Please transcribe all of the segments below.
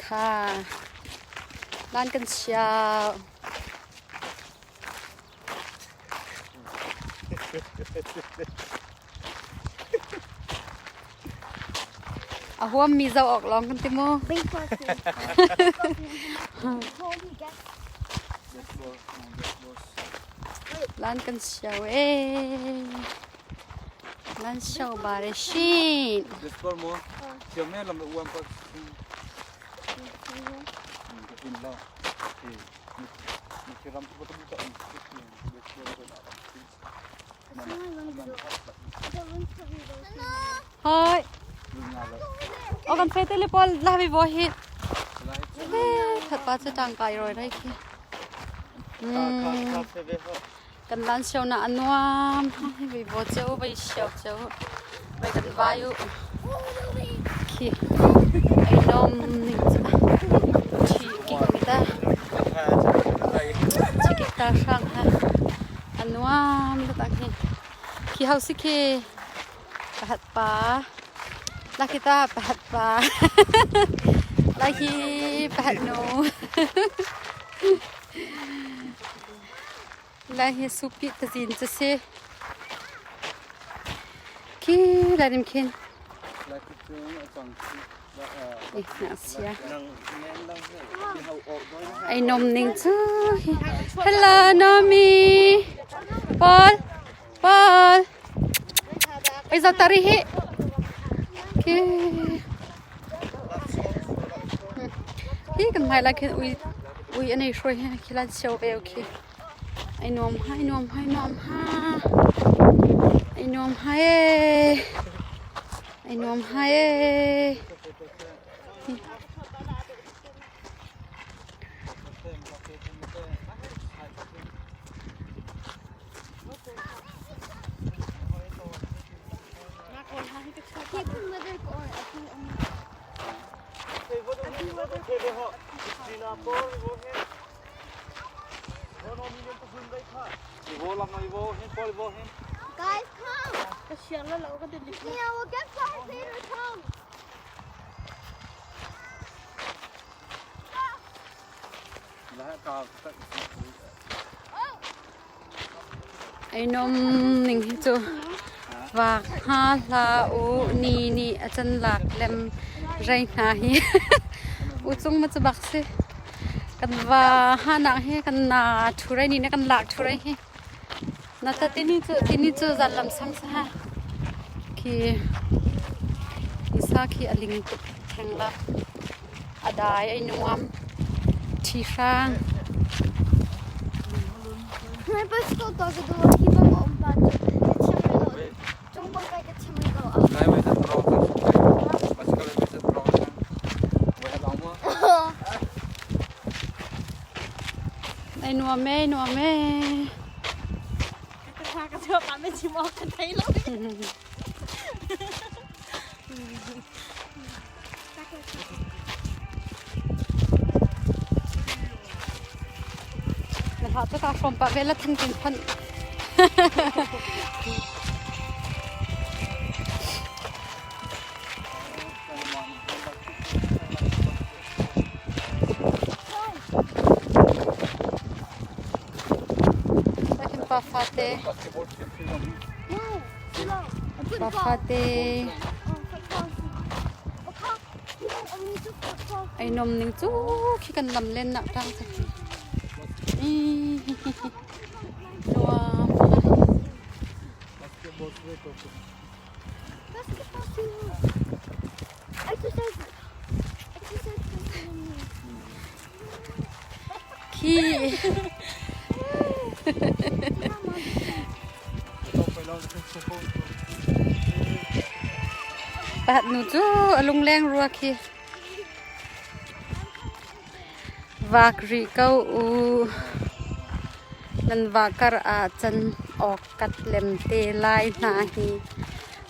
Tha. Lan kan siau. A huammi zoh awk lawng kan ti mu. Lan kan siau ee. Lan siau bare shin. Baseball mo. Siam me lam uam pa. In lo. Hoi. O kan fe te le pol la vi bo hi. Thật pa chu tang kai rồi đây khi. Kan lan siau na anuam vi bo cheu vai siau cheu vai kan vai u. Khi ai nom ning chu chi ki mi ta. Chi ki ta sang ha. Anuam ta tak hi. Khi hau si khi pahat pa. La kita pahat pa. La hi pahat nu. Lai hi supi tazin cu si. Khi lai nim khin. Sia. Ai nom ning cu. Hello Nomi. Paul. Paul. Ai zau tari hi. Khi. Hi kan hmai lai khin ui ui anei hruai hi khi lan sio ve khi. Ai nuam hai nuam hai nuam ha. Ai nuam hai e. Ai nuam hai e. Guys, come! Yeah, we'll get far later, come! Ai nom ning hi cu vak hna hlah u ni nih a can lak lem rei hna hi u cung ma cu bak si kan va ha nak hi kan na thu rei ni na kan lak thu rei hi na ta tini cu tini cu zan lam sang sa ha khi isa khi a ling tuk theng la A dai ai nuam. Ṭhi hrang. My bicycle dog do hi bang om pa chu ka chim lo chung bang kai ka chim lo Lai wei zat rong bicycle wei zat rong wei hat ong mo. Ai nuam e nuam e. Ka ka pa me chim ok kan thei lo. Na hlah cu kaa hrawm pah ve la than kin phanh. Pa fate. Pa fate. Ai nom ning cu khi kan lam len nak tang cu. Nuam. Khi Pahat nu cu a lungleng rua khi. Vak rih ko u. Nan vah kar ah can awk kat lem te lai hna hi.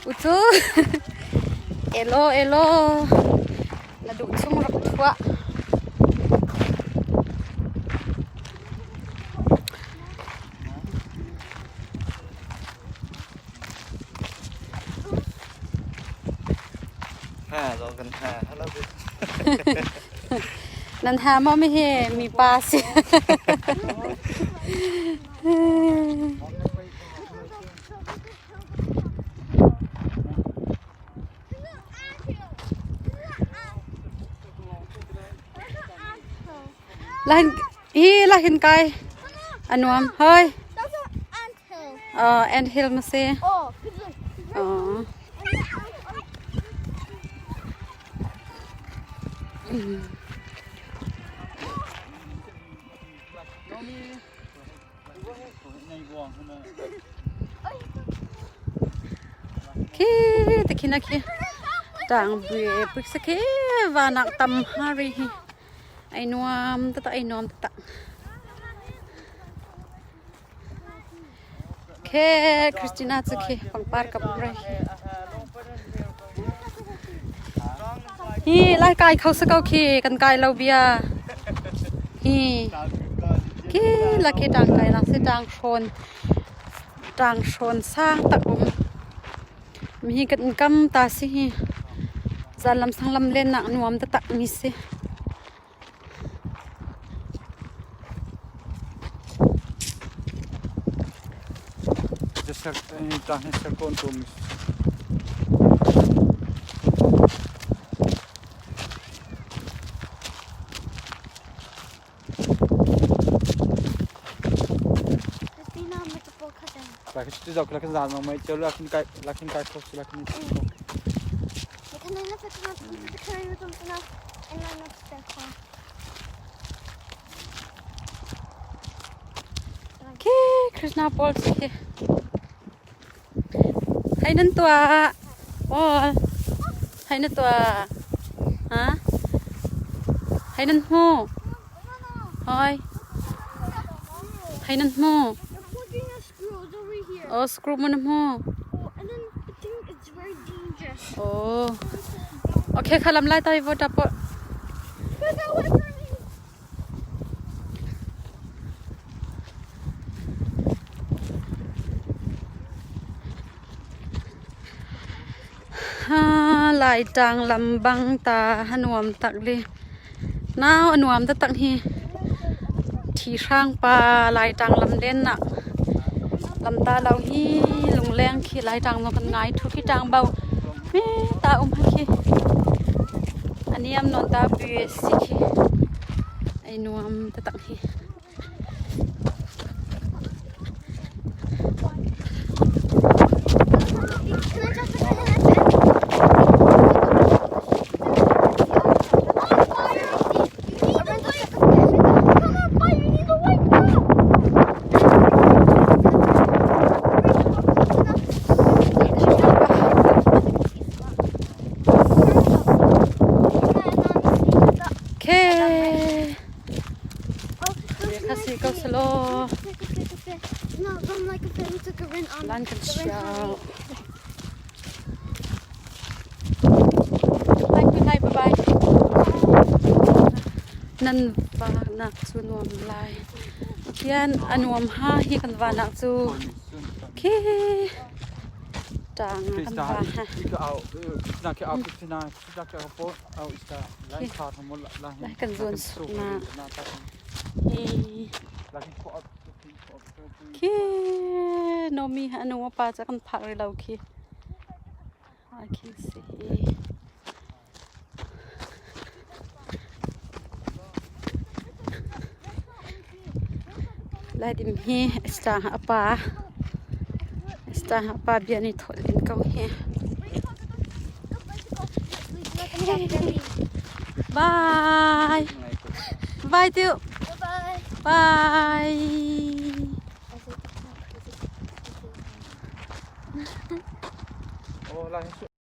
U cu elaw elaw na duh chung rak thuah. Ha, lo kan ha. Hello. Nan ha maw mi hi mipa si. Lahin hi lahin kai anuam hoi. Ant hill ma si. Oh. Khi te khi na khi tang bui pik sa khi vanak tam hari hi ai nuam ta ta ai nuam ta ta Khe Christina cu khi pangpar ka pure hi lai kai kho sa ko khi kan kai lo bia hi khi la khi tang kai la si tang hrawn tang hrawn sang tak um mi hi kan kam ta si hi zan lam sang lam len nak nuam ta tak mi si. Khi Krishna Paul si khi. Hay nan tua. Paul. Hay na tua. Ha? Hay nan hmu. Hoi. Hay nan hmu. Oh, screw mo na hmu. Oh. Okay, khalam lai tai vo ta po. Ha lai tang lam bang ta hanuam tak li. Nau anuam ta tak hi. Thi hrang pa lai tang lam len nak. Lam ta lo hi lungleng khi lai tang no kan ngai thu khi tang bau. Mi ta um ha khi. Aniam non ta pu si khi. Ai nuam ta tak hi. Okay. Kasi ko salo. Lan kan siya. Bye, good night, bye bye. Nan va nak chu nuam lai. Tian anuam ha hi kan va nak chu. Khi tang kan va ha. Lai kan zuan suk na. Khi nomi ha anu pa cha kan phak ri lo khi. I can see. Lai dim hi sta ha pa sta ha pa bia ni thol in ko hi. Bye. Bye Tiệu. Bye. Bye.